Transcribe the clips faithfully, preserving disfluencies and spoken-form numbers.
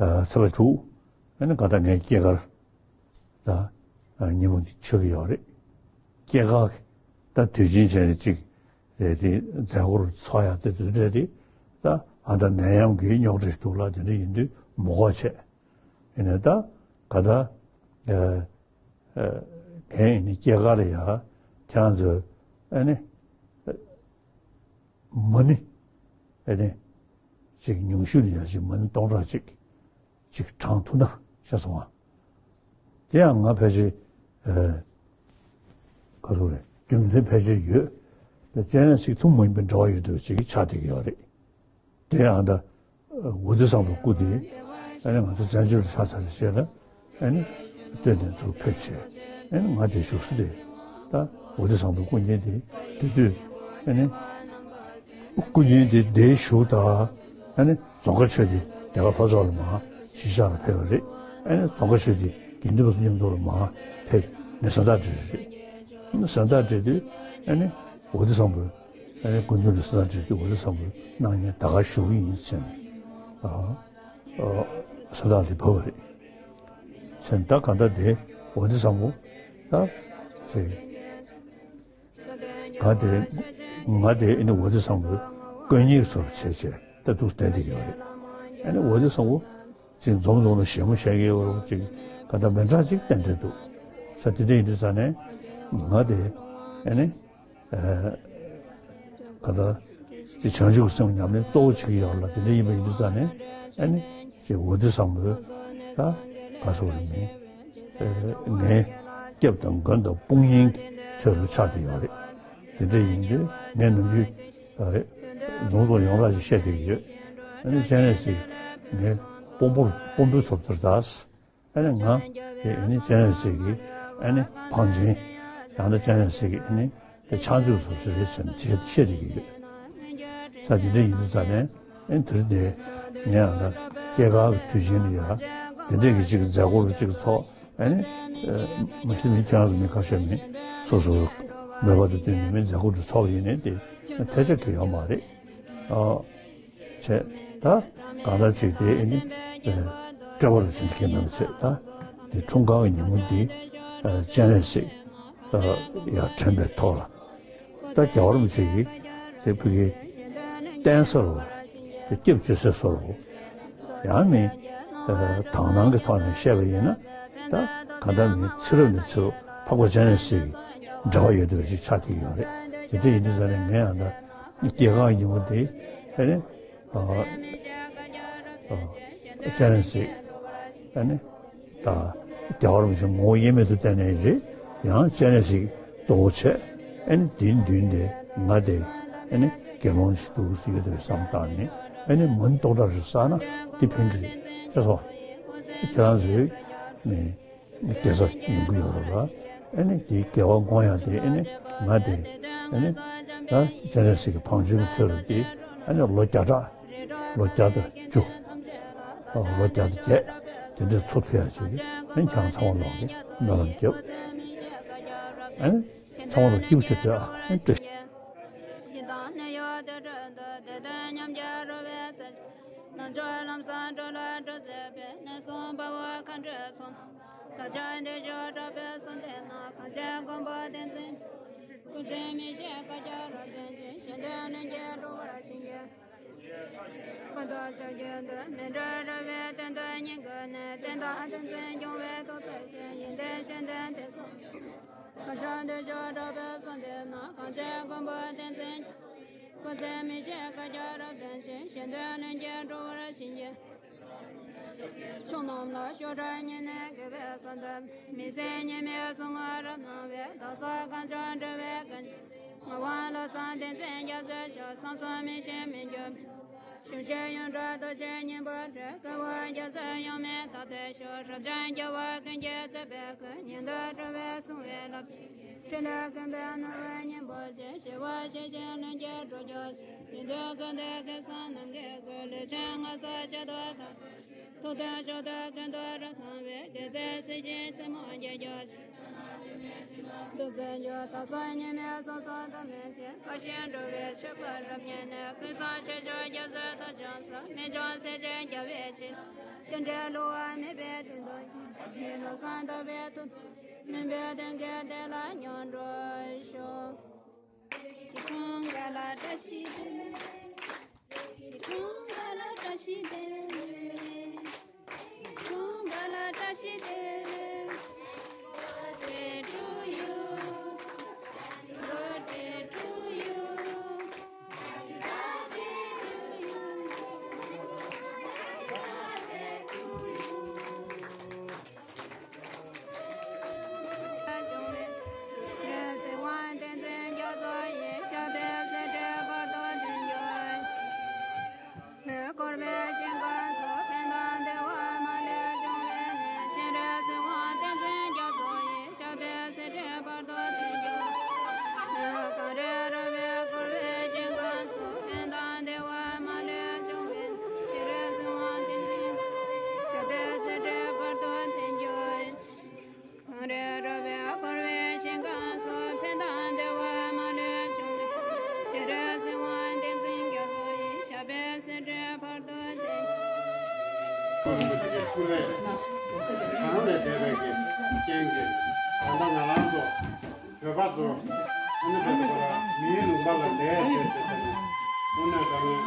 ཚེས་པ་དྲུག་ཨ་ནི་ག་ད་ངའི་སྐྱེས་སྐར་ད་ཉིན་མོ་འདི་ཆགས་ཀྱི་ཡོད་རེད། སྐྱེས་སྐར་གྱི་ད་དུས་ཆེན་བྱས་ནས་གཅིག་རེད་དེ་མཛད་སྒོར་ཚོགས་ཡག་དེ་དུས་འདྲ་དེ་ད་ཨ་ད་ནད་ཡམས་ཀྱི་རྙོག་དྲ་ཞིག་འདུག་ལ་དེ་འདྲ་ཡིན་དུས་མི་དགོས་བྱས། ཡིན་ནའི་ད་ག་ད་ངའི་ཨ་ནི་སྐྱེས་སྐར་ལ་ཡ་ཁྱེད་རང་ཚོས་ཨ་ནི་མ་ཎི་ཨ་ནི་ཅིག་ཉུང་ཤོས་ལ་ཡ་ཅིག་མ་ཎི་སྟོང་ཕྲག་གཅིག་ཅིག་བགྲང་ཐུབ་ན་ཤེས་སོང་ང་། དེ་ཡང་ང་ཕལ་ཆེར་ཨ་ག་ཚོད་རེད་རྒྱུ་མཚན་ཕལ་ཆེར་ཡོད། ད་སྤྱན་རས་གཟིགས་ཐུན་མོང་མ་ཡིན་པའི་འབྲེལ་བ་ཡོད་འདུག་ཅིག་ཆགས་བསྡད་ཀྱི་ཡོད་རེད། དེ་ཡང་ད་ཝ་ཏི་བཟང་པོའི་སྐུ་དེ་ཨ་ནི་ང་ཚོ་བཙན་བྱོལ་ལ་ཆགས་ཚར་རྗེས་ལ་ཨ་ནི་སྟོད་ནས་ཚུར་ཕེབས་བྱས་ཨ་ནི་ང་དེ་བཞུགས་ས་དེ་ད་ཝ་ཏི་བཟང་པོའི་སྐུ་བརྙན་དེ་དེ་དུས་ཨ་ནི་སྐུ་བརྙན་དེ་དེ་བཞུགས་ད་ཨ་ནི་རྫོང་དཀར་ཆོས་སྡེ་རྒྱ་གར་ལྷོ་ཕྱོགས་ལ་མར་གཞིས་ཆགས་ལ་ཕེབས་པ་རེད། ཨ་ནི་རྫོང་དཀར་ཆོས་སྡེ་དགེ་འདུན་པ་ཚོ་མཉམ་དུ་ལ་མར་ཕེབས་ནས་གཟེངས་རྟགས་སྤྲད་རེད། གཟེངས་རྟགས་སྤྲད་དུས་ཨ་ནི་ཝ་ཏི་བཟང་པོས། ཨ་ནི་སྐུ་མདུན་ལ་གཟེངས་རྟགས་སྤྲད་དུས་ཝ་ཏི་བཟང་པོས་གནང་མཁན་ད་ག་ཞུ་གི་ཡིན་ཟེར་ནས་ཨ་ཨ་གཟེངས་རྟགས་དེ་ཕུལ་བ་རེད། ཟེར་ནས་ད་ག་ད་དེ་ཝ་ཏི་བཟང་པོ་ད་ཟེར་ག་དེ་ང་དེ་ཨ་ནི་ཝ་ཏི་བཟང་པོའི་དཀོན་གཉེར་ཚོར་བྱས་བྱས་ད་འདུག་བསྡད་དེ་ཡོད་རེད། ཨ་ནི་ཝ་ཏི་བཟང་པོ་ཅིག་འཛོམས་འཛོམས་ལ་ཞལ་མོ་བཞད་ཀྱི་ཡོད་རེད་ཅིག་ག་ད་མི་འདྲ་ཅིག་བསྟན་བསྡད་འདུག་ས་དེ་འདྲ་ཡིན་དུས་ཙ་ནས་ང་དེ་ཨ་ནི། ག་ད་ཅི་བྱང་ཆུབ་སེམས་ཉམས་ལེན་གཙོ་བོ་བྱེད་ཀྱི་ཡོད་ལ་དེ་འདྲ་ཡིན་པ་ཡིན་དུས་ཙ་ནས་ཨ་ནི་ཅི་ཝ་ཏི་བཟང་པོས་ད་ག་སོགས་རེད་མིན་ངའི་སྐྱབས་དང་མགོན་དང་དཔུང་གཉེན་གྱི་ཚུལ་དུ་ཆགས་བསྡད་ཡོད་རེད། དེ་འདྲ་ཡིན་དུས་ངས་ནམ་རྒྱུན་རེད་འཛོམས་འཛོམས་ཡོངས་གྲགས་ཤིག་བཤད་བསྡད་ཀྱི་ཡོད། ཨ་ནི་སྤྱན་རས་གཟིགས་ངའི་དཔོན་པོ་དཔོན་པོའི་ཚབ་ཏུ་ད། ཨ་ནི་ང་དེ་ཨ་ནི་སྤྱན་རས་གཟིགས་ཀྱི་ཨ་ནི་བང་ཆེན་ཡང་ན་སྤྱན་རས་གཟིགས་ཀྱི་ཨ་ནི་དེ་ཕྱག་མཛོད་སོགས་ཤིག་རེད་ཟེར་ནས་དེ་བཤད་བསྡད་ཀྱི་ཡོད། ས་དེ་འདྲ་ཡིན་དུས་ཙ་ནས་ཨ་ནི་དེ་རིང་དེ་ངས་ཡང་ད་སྐྱེས་སྐར་གྱི་དུས་ཆེན་ལ་ཡ་དེ་འདྲས་ཀྱི་ཅིག་མཛད་སྒོ་རུ་ཅིག་ཚོགས་ཨ་ནི་མ་གཞི་མི་ཁྱེད་རང་ཚོ་མི་ཁ་ཤས་མི་སོ་སོ་སོ་མོས་པ་དང་བསྟུན་ནས་མི་མཛད་སྒོ་རུ་ཚོགས་ཡིན་ནས་དེ་ཐལ་ཆ་གི་ཡོད་མ་རེད། བྱས། ད་གང་ལྟར་ཅིག་དེ་ཨ་ནི་སྤྲོ་བ་རུ་ཕྱིན་གྱི་མེད་པ་བྱས། ད་དེ་འཁྲུངས་སྐར་གྱི་ཉིན་མོ་འདི་སྤྱན་རས་གཟིགས་ཡར་དྲན་པའི་ཐོག་ལ་ད་རྒྱལ་བ་རིན་པོ་ཆེ་ཡིས་དེ་ཕ་གི་བསྟན་ས་རུ་དེ་སྐྱབས་བཅོལ་སའི་སོ་རུ་ཡང་མིན་དག་སྣང་གི་ཐོག་ནས་བཤད་པ་ཡིན་ན་ད་གང་ལྟར་མིན་ཚེ་རབས་ནས་ཚེ་རབས་འཕགས་པ་སྤྱན་རས་གཟིགས་ཀྱི་འབྲེལ་བ་ཡོད་བསྡད་པ་ཞིག་ཆགས་བསྡད་ཡོད་རེད། དེ་འདྲ་ཡིན་དུས་ཙ་ནས་ངས་ཡང་ད། སྐྱེས་སྐར་ཉིན་མོ་དེ་ཨ་ནི་ཨ་ཨ་སྤྱན་རས་གཟིགས་ཨ་ནི་ད་རྒྱལ་བ་རིན་པོ་ཆེ་ངོ་བོ་དབྱེར་མེད་དུ་བསྟན་ནའི་རེད། ཡང་སྤྱན་རས་གཟིགས་གཙོ་བོ་བྱས་ཨ་ནི་དེའི་མདུན་དེ་ང་དེ་ཨ་ནི་དགེ་སློང་ཞིག་འདུག་སེ་ཡོད་དེ་བསམ་བཏང་ནས་ཨ་ནི་མ་ཎི་སྟོང་ཕྲག་རེ་བསགས་ན་དེ་ཕན་གྱི་རེད་ཤེས་སོང་། ཁྱེད་རང་ཚོས་ནི། སྐྱེ་ས་ཡོང་གི་ཡོད་རེད་ལ། ཨ་ནི་དེའི་དགེ་བ་བསྔོ་ཡག་དེ་ཨ་ནི་ང་དེ་ཨ་ནི་ད་སྤྱན་རས་གཟིགས་ཀྱི་བང་མཛོད་ཀྱི་ཚུལ་དུ་དེ་ཨ་ནི་ལོ་བརྒྱ་ཕྲག་ལོ་བརྒྱ་དང་བཅུ། ལོ་བརྒྱ་དང་བརྒྱད་དེ་འདྲའི་འཚོ་ཐུབ་ཡག་ཅིག་ཨ་ནི་ཁྱེད་རང་ཚང་མ་ལོག་གི་སྨོན་ལམ་རྒྱབ། ཨ་ནི་ཚང་མ་ལོག་སྐྱིད་པོ་བྱེད་སྡོད་ཨ་ནི་བཀྲ་ཤིས། ནམ་མཁའ་ལམ་སང་འགྲོ་ལ་འགྲོ་མཛད་པའི་ནས་སོང་དཔའ་བོ་མཁའ་འགྲོའི་ཚོགས། བདག་ཅག་འདི་ཕྱོགས་འགྲོ་བའི་བསམ་དོན་རྣམས། གང་ཕྱིར་མགོན་པོ་བསྟན་འཛིན། ཀུན་གསལ་མི་ཕྱེད་བཀའ་རྒྱ་རབ་བརྟན་ཅིང་། གཞན་དོན་ལྷུན་གྱིས་གྲུབ་པར་བྱིན་གྱིས། ཀུན་ཏུ་ཕྱོགས་ཀྱི་དོན་མི་འགྲོ་རུང་བའི་དོན་དུ་སྙིང་གི་ནས། བསྟན་དང་ཕན་ཚུན་སྐྱོང་བའི་ཐུགས་བརྩེ་ཅན། ཡོན་ཏན་གཞན་དོན་དེ་སོགས། གང་ཕྱིར་འདི་ཕྱོགས་འགྲོ་བའི་བསམ་དོན་རྣམས། གང་ཕྱིར་མགོན་པོ་བསྟན་འཛིན། ཀུན་གསལ་མི་ཕྱེད་བཀའ་རྒྱ་རབ་བརྟན་ཅིང་། གཞན་དོན་ལྷུན་གྱིས་གྲུབ་པར་བྱིན་གྱིས། ཕྱོགས་རྣམས་ལ་ཕྱོགས་བྲལ་ཉེར་གནས་དགེ་བའི་བསམ་དོན། མི་ཟད་ཉི་མའི་གཟུངས་སྔགས་རབ་གནང་བས། བདག་སོགས་གང་བྱུང་འགྲོ་བའི་དཀའ་སྤྱད། ངག་དབང་བློ་བཟང་བསྟན་འཛིན་རྒྱ་མཚོའི་ཞབས། བསམ་གསུམ་མི་ཤེས་མི་འགྱུར་མེད། གཞུང་ཆེན་ཡོངས་གྲགས་རྡོ་རྗེ་སྙིང་པོ་རེད། བཀའ་བབས་རྒྱ་མཚོའི་ཡང་མེད་དག་ལྟའི་ཞབས། རབ་འབྱམས་རྒྱལ་བ་ཀུན་གྱི་བརྩེ་བའི་མགོན། ཉན་ཐོས་གྲུབ་པའི་གསུང་བའི་རླབས་ཆེན། ཕྲིན་ལས་ཀུན་པའི་སྣང་བ་སྙིང་པོ་ཆེ། ཞི་བ་ཞི་ཞིང་ལྷུན་གྱིས་གྲུབ་གྱུར་ཅིག་དེང་དུས་བརྩོན་འགྲུས་ཀུན་བཟང་རྣམས་ཀྱི་མགོན། ལུས་ཅན་ངན་སོང་ཇི་ལྟར་དག་པའི་ཕྱིར། ཐུབ་བསྟན་མཆོག་ཏུ་ཀུན་ཏུ་རབ་གནང་བའི། དགེ་རྩའི་སྲིད་ཞིའི་རྩེ་མོར་རྒྱས་གྱུར་ཅིག་སྡུག་བསྔལ་རྒྱུ་དག་སོགས་ཉེས་དམིགས་སོགས་སུ་བདག་མེད་ཅིང་། བཀའ་བཞིན་འགྲོ་བའི་མཆོད་པ་རབ་བརྙེས་ནས། ཀུན་བཟང་ཆོས་སྐྱོང་རྒྱ་མཚོའི་རྟ་མཆོག་སོགས། རྨད་བྱུང་སྲས་ཆེན་རྒྱལ་བའི་བྱིན་རླབས། དོན་འབྲས་བསླུ་བ་མེད་པའི་དོན་དུ། བློ་བཟང་དག་པའི་དོན་དུ། མུན་པའི་གདོན་བགེགས་དེ་ལ་མྱུར་འགྲོ་ཤོག། ཁྱེད་ཀུན་དགའ་ལ་བཀྲ་ཤིས་བདེ་ལེགས། ཁྱེད་ཀུན་དགའ་ལ་བཀྲ་ཤིས་བདེ་ལེགས། ཁྱེད་ཀུན་དགའ་ལ་བཀྲ་ཤིས་བདེ་ལེགས། Birthday to you. Happy birthday to you. ཁོང་རིན་པོ་ཆེ་གི་སྐུ་ལས་གང་ལས་འདས་པའི་གི་རྐྱེན་གྱིས་ད་ལྟ་ང་རང་ཚོ་བོད་པ་ཚོ་ཨ་ནི་བོད་པ་མིའི་ལུང་པ་ལ་བསྡད་བྱས་བྱས་བྱས་ནས་དངོས་གནས་དྲང་གནས་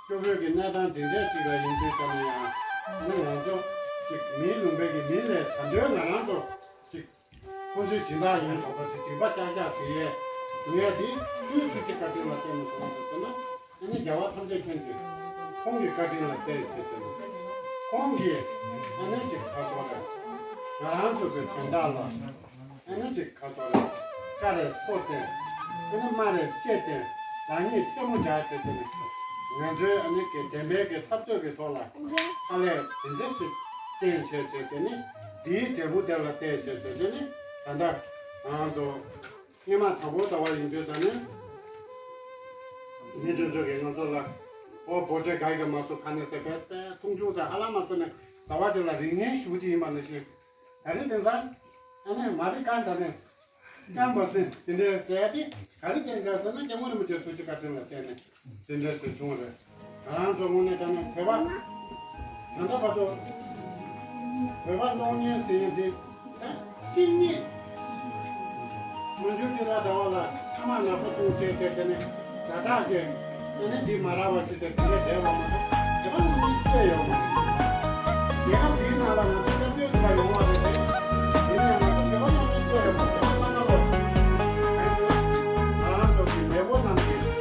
སྐྱོ་བོའི་གི་གནས་སྟངས་འདི་འདྲས་ཅིག་ལ་ཡིན་དུས་ཙམ་ཡང་ཨ་ནི་ང་ཚོ་ཅིག་མིའི་ལུང་པའི་གི་མི་ལས་ད་འདོད་ང་རང་ཚོ་ཅིག་ཁོང་ཚོའི་སྦྱིན་བདག་ཡིན་དོགས་པ་དེ་སྦྱིན་པ་ཀྱག་ཀྱག་ཞུ་ཡས་ཞུ་ཡས་དེ་དུས་ཚོད་ཀྱི་བཀའ་དྲིན་ལ་བརྟེན་ནས་བྱུང་ཟེར་ན། ཨ་ནི་རྒྱལ་བ་ཐམས་ཅད་མཁྱེན་ཅིང་ཁོང་གི་བཀའ་དྲིན་ལ་བརྟེན་བྱས་ཟེར་ན། ཁོང་གིས་ཨ་ནི་ཅིག་ཁ་ཐོར་རེད། ང་རང་ཚོ་གི་དོན་དག་ལ་ཨ་ནི་ཅིག་ཁ་ཐོར་རེད། ཀ་རེ་སོ་བསྟན། ཨ་ནི་མ་རེ་ལྕེ་བསྟན། ལག་གཉིས་ཐལ་མོ་སྦྱར་བྱས་ཟེར་ན། ང་ཚོའི་ཨ་ནི་གི་བདེན་པའི་གི་འཐབ་རྩོད་ཀྱི་ཐོག་ལ་དཀའ་ལས་དེ་འདྲ་ཞིག་བརྟེན་བྱས་བྱས་ཟེར་ནི། དེའི་འབྲས་བུ་དེ་ལ་བརྟེན་བྱས་བྱས་ཟེར་ནི། ད་ལྟ་ང་ཚོ། སྔོན་མ་དང་པོ་ཟླ་བ་ཡིན་དུས་ཙམ་ནས། མི་དེ་ཚོ་གིས་ང་ཚོ་ལ་ཨོ་བོ་ཏྲེ་ག་ཡི་ག་མ་སོ་ཁ་ནས་ཟེར་བས་པས་མཐོང་ཆུང་ཟེར་ཧ་ལམ་མ་སོ་ནས་ཟླ་བ་དེ་ལ་རིག་གནས་ཞུ་གི་ཡིན་པ་ནང་བཞིན། ད་རེས་དེང་སང་ཨ་ནི་མ་རི་ཀན་ཟེར་ནས་ཀན་པ་སེ་དེ་འདྲའི་ཟེར་ཏེ་ག་རེ་བྱས་འདྲ་ཟེར་ན་སྐྱབས་མགོན་རིན་པོ་ཆེ་ཐུགས་རྗེ་བཀའ་དྲིན་ལ་བརྟེན་ནས། དེ་འདྲ་ཞིག་བྱུང་བ་རེད། ང་རང་ཚོ་དངོས་གནས་དྲང་གནས་བོད་པ། ད་ལྟ་བར་དུ་བོད་པ་གློག་བརྙན་ཟེར་ཡས་འདི་ད་གཅིག་གཉིས། མ་འཇུ་ཏི་ལ་ཟླ་བ་ལ་ཐ་མག་ནག་པོ་བཏུང་བྱས་བྱས་དེ་ནས་ཛ་དྲག་གི་དེ་ནས་འདི་མ་རག་པ་བྱས་ཏེ་དེ་འདྲ་བསྡད་པ་མ་གཏོགས་བོད་པ་ནང་མི་ཚོད་ཡོད་མ་རེད། རྒྱལ་ཁབ་འདིའི་ནང་ལ་ང་ཚོ་སྐྱབས་བཅོལ་དུ་ལ་ཡོང་བ་རེད་དེ། ཡིན་ན་ཡང་ང་ཚོ་བོད་པ་ནང་མི་ཚོད་ཡོད་མ་རེད། བོད་པ་ཚང་མ་ལ། ང་རང་ཚོ་གི་མེས་པོ་རྣམས་ཀྱིས།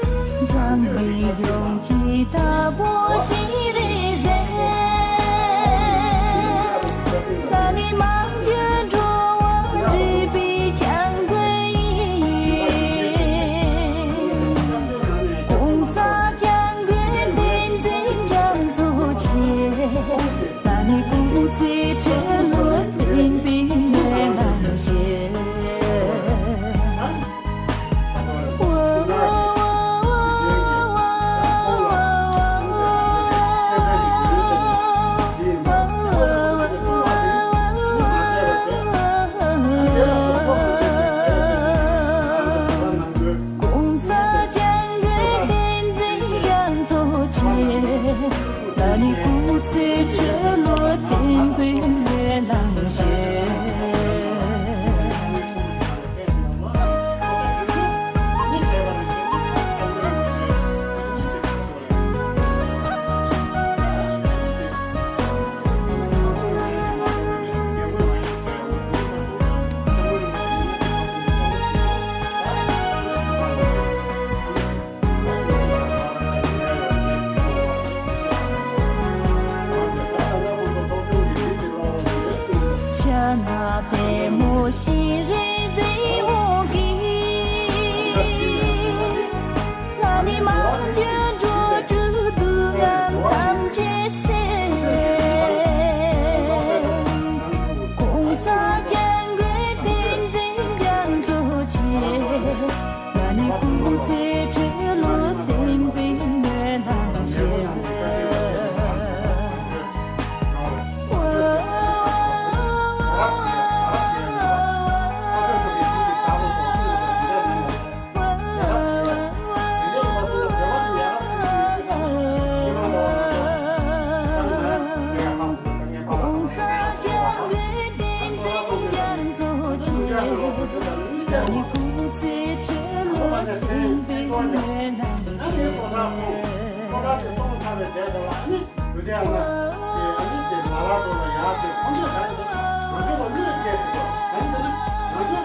དེ་ལ་ནི་བུ་དེ་ལ་དེ་ཨ་ནི་དེ་ལ་ལ་དོ་ལ་ཡག་དེ་ཁོང་ཚོས་གང་ཡིན་ན་ང་ཚོ་ལ་གནོད་སྐྱེལ་ཐུབ་པ་གང་ཡིན་ཟེར་ན། ང་ཚོ་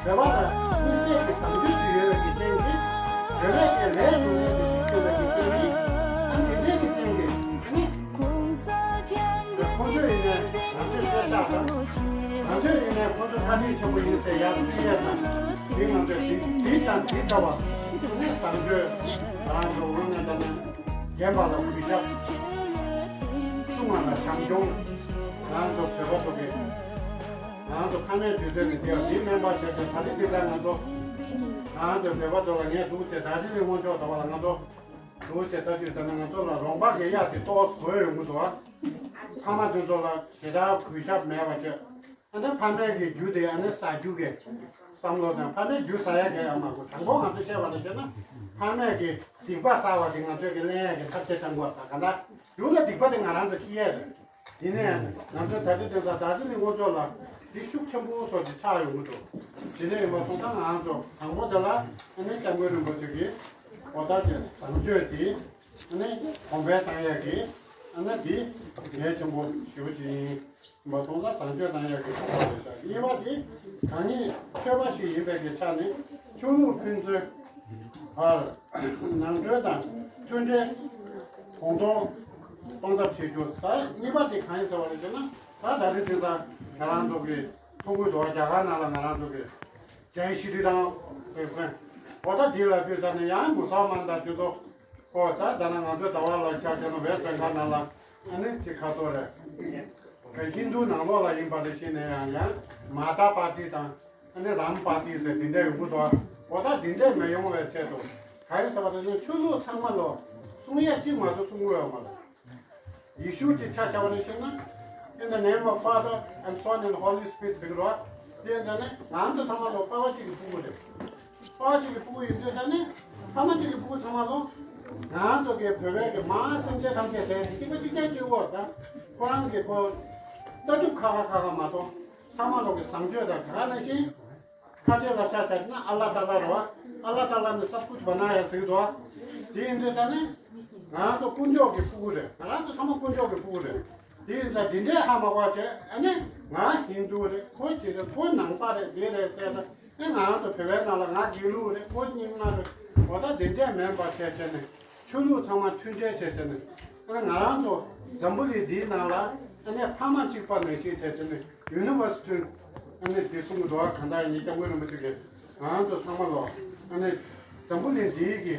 བོད་པ་ལ་དམིགས་བསལ་གྱི་བཟང་སྤྱོད་ཀྱི་ཡོད་པའི་གི་རྐྱེན་གྱིས། བོད་པའི་གི་ལས་དྲུག་ལས་དེ་ཚུལ་ཡོད་པའི་གི་རྐྱེན་གྱིས། ཨ་ནི་དེ་འདྲའི་གི་རྐྱེན་གྱིས་ཨ་ནི་ཁོང་ཚོ་ཡིན་ནའི་ང་ཚོའི་སྐད་ཆ་དང་། ང་ཚོས་ཡིན་ནའི་ཁོང་ཚོ་བཀའ་དྲིན་ཆེན་པོ་ཡིན་ཟེར་ཡག་བསྟན་ཡས་དང་། དེ་ང་ཚོས་དེ་དེ་དང་དེ་ལྟ་བ་ཨ་ནི་བཟང་སྤྱོད་རང་གི་དབང་ནས་ད་ནི། རྒན་པ་ལ་གུས་ཞབས། སྲུང་མ་ལ་བྱམས་སྐྱོང་། ང་ཚོ་བོད་པ་ཚོ་གིས་ང་ཚོ་ཕ་མའི་དུས་ཚོད་ནས་བསྡད་པ་འདི་སྨན་པ་བྱས་ཏེ། ད་རེས་འདི་ལྟར་ང་ཚོ་ང་ཚོ་བོད་པ་ཚོ་ལ་ངས་འདུག་བྱས། ད་རེས་ནས་སྔོན་ཆད་ད་བར་ལ་ང་ཚོ་འདུག་བྱས་ལྟ་དུས་ད་ནི་ང་ཚོ་ལ་རོང་པ་གི་གཡག་དེ་ཏོག་ཙམ་དགོས་ཡོང་གི་འདུག་ཨ། ཕ་མ་དེ་ཚོ་ལ་ཞེ་དྲག་གུས་ཞབས་མེད་པ་བྱས། ཨ་ནི་ཕ་མའི་གི་རྒྱུ་དེ་ཨ་ནི་ཟ་རྒྱུ་གི་བསམ་བློ་དང་། ཕ་མའི་རྒྱུ་ཟ་ཡ་གི་ཨ་མ་གོ། དང་པོ་ང་ཚོ་བཤད་པ་ལ་བཤད་ན་ཕ་མས་གི་སྡིག་པ་བསགས་པ་དེ་ང་ཚོས་གི་ལེན་ཡ་གི་ཐབས་ཤེས་བཏང་དགོས་པ་དང་། གང་ལྟར་རྒྱུ་ལ་སྡིག་པ་དེ་ང་རང་ཚོ་འཁྱེར་ཡ་རེད། ཡིན་ནའི་ང་ཚོས་ད་ལྟའི་དེང་སང་ད་ལྟའི་ནི་སྔོན་ཆད་ལ་དེ་ཤུགས་ཆེན་པོ་སོགས་ཀྱི་ཆགས་ཡོང་གི་འདུག་དེ་འདྲ་ཡིན་པ་སོང་ཙང་ང་ཚོ་དང་པོ་དེ་ལ་ཨ་ནི་སྐྱབས་མགོན་རིན་པོ་ཆེ་གི་འོ་ད་ཀྱི་བཟང་སྤྱོད་དེ་ཨ་ནི་གོང་འཕེལ་བཏང་ཡ་གི་ཨ་ནི་དེ་གལ་ཆེན་པོ་ཞེ་པོ་ཅིག་ཡིན། མ་གཏོང་ལ་བཟང་སྤྱོད་གནང་ཡག་གི་གོ་སྐབས་རེད་ཤག་གཉིས་པ་དེ་གང་ཉིད་ཆོས་པ་ཞིག་ཡིན་པའི་གི་ཆ་ནས་ཆོས་ལུགས་ཕན་ཚུན་བར་ནང་ཁྲོལ་དང་མཐུན་འབྲེལ་གོང་མཐོར་གཏོང་ཐབས་བྱེད་རྒྱུ། ད་གཉིས་པ་དེ་གང་ཡིན་ཟེར་བ་རེད་ཟེར་ན། ད་ད་རེས་དེང་སང་ང་རང་ཚོ་གི་ཐུགས་ཁུར་འདུག་བ། རྒྱ་གར་ནང་ལ་ང་རང་ཚོ་གི་ཇའི་ཤི་རི་རམ་ཟེར་ཟེར། འོ་ད་དེ་ལ་དུས་ཙམ་ནས་ཡང་མུ་སལ་མཱན་དང་དེ་ཚོ། ཨོ་ད་ད་ནང་ང་ཚོ་ཟླ་བ་ལ་ཆ་བཞག་ན་ཝེ་སི་ཊི་བེང་གྷལ་ནང་ལ་ཨ་ནི་ཅིག་ཁ་ཐོར་རེད། ཧིན་དུ་ནང་ལོགས་ལ་ཡིན་པ་ལ་ཕྱིན་ནས་ཡང་ཡང་མ་ཏཱ་པཱ་ཏི་དང་ཨ་ནི་རམ་པཱ་ཏི་ཟེར་དེ་འདྲ་ཡོང་གི་འདུག་ཨོ་ད་དེ་འདྲ་མ་ཡོང་བའི་ཆེད་དུ་ག་རེ་ཟེར་བ་དེ་ནི་ཆོས་ལུགས་ཚང་མ་ལོ་གསུང་ཡས་གཅིག་མ་གཏོགས་གསུང་གི་ཡོད་མ་རེད། ཡེ་ཤུ་གཅིག་ཆ་བཞག་པ་ནས་བཤད་ན། In the name of Father and Son and Holy Spirit ཟེར་གི་རེད་བ། དེ་འདྲ་ནི་ང་ཚོ་ཚང་མ་ལོ་པ་ཕ་གཅིག་གི་ཕྲུ་གུ་རེད། པ་ཕ་གཅིག་གི་ཕྲུ་གུ་ཡིན་དུས་ད་ནི་ཕ་མ་གཅིག་གི་ཕྲུ་གུ་ཚང་མ་ལོ། ང་ཚོ་གི་བོད་པའི་གི་མ་སེམས་ཅན་ཐམས་ཅད་དེ་གཅིག་པ་གཅིག་རྐྱང་གཅིག་པོ་དང་ཁོ་རང་གི་ཁོ་ལྟ་གྲུབ་ཁ་ཁ་ཁ་ཁ་མ་གཏོགས་ཚང་མ་ལོ་གི་བཟང་སྤྱོད་དང་དེ་ག་ནང་བཞིན། ཁ་ཆེ་ལ་ཤ་ཤ་ན་ཨ་ལ་ཏཱ་ལ་རོ། ཨ་ལ་ཏཱ་ལ་ནི་སབ་ཀུཆ་བ་ན་ཡ་ཟེར་དོ། དེ་ཡིན་དུས་ད་ནི་ང་ཚོ་དཀོན་མཆོག་གི་ཕྲུ་གུ་རེད། ང་རང་ཚོ་ཚང་མ་དཀོན་མཆོག་གི་ཕྲུ་གུ་རེད། དེ་ཡིན་ཙང་དེ་འདྲའི་ཧ་མ་གོ་བྱས། ཨ་ནི་ང་ཧིན་དུ་རེད། ཁོ་དེ་རེད། ཁོ་ནང་པ་རེད། དེ་རེད་ཟེར་ད། ཨེ་ང་རང་ཚོ་བོད་པའི་ནང་ལ་ང་དགེ་ལུགས་རེད། ཁོ་རྙིང་མ་རེད། འོ་ད་དེ་འདྲའི་མིན་པ་བྱས་བྱས་ནས། ཆོས་ལུགས་ཚང་མ་མཐུན་འབྲེལ་བྱས་བྱས་ནས། ཨ་ནི་ང་རང་ཚོ་འཛམ་བུ་གླིང་འདིའི་ནང་ལ་ཨ་ནི་ཕ་མ་གཅིག་པ་ནང་བཞིན་བྱས་བྱས་ནས་ཡུ་ནི་ཝར་སི་ཊི་ཨ་ནི་འདི་གསུང་གི་འདུག་བ། གང་ལྟར་ཡིན་སྐྱབས་མགོན་རིན་པོ་ཆེ་གིས་ང་རང་ཚོ་ཚང་མ་ལོ་ཨ་ནི་འཛམ་བུ་གླིང་འདིའི་གི་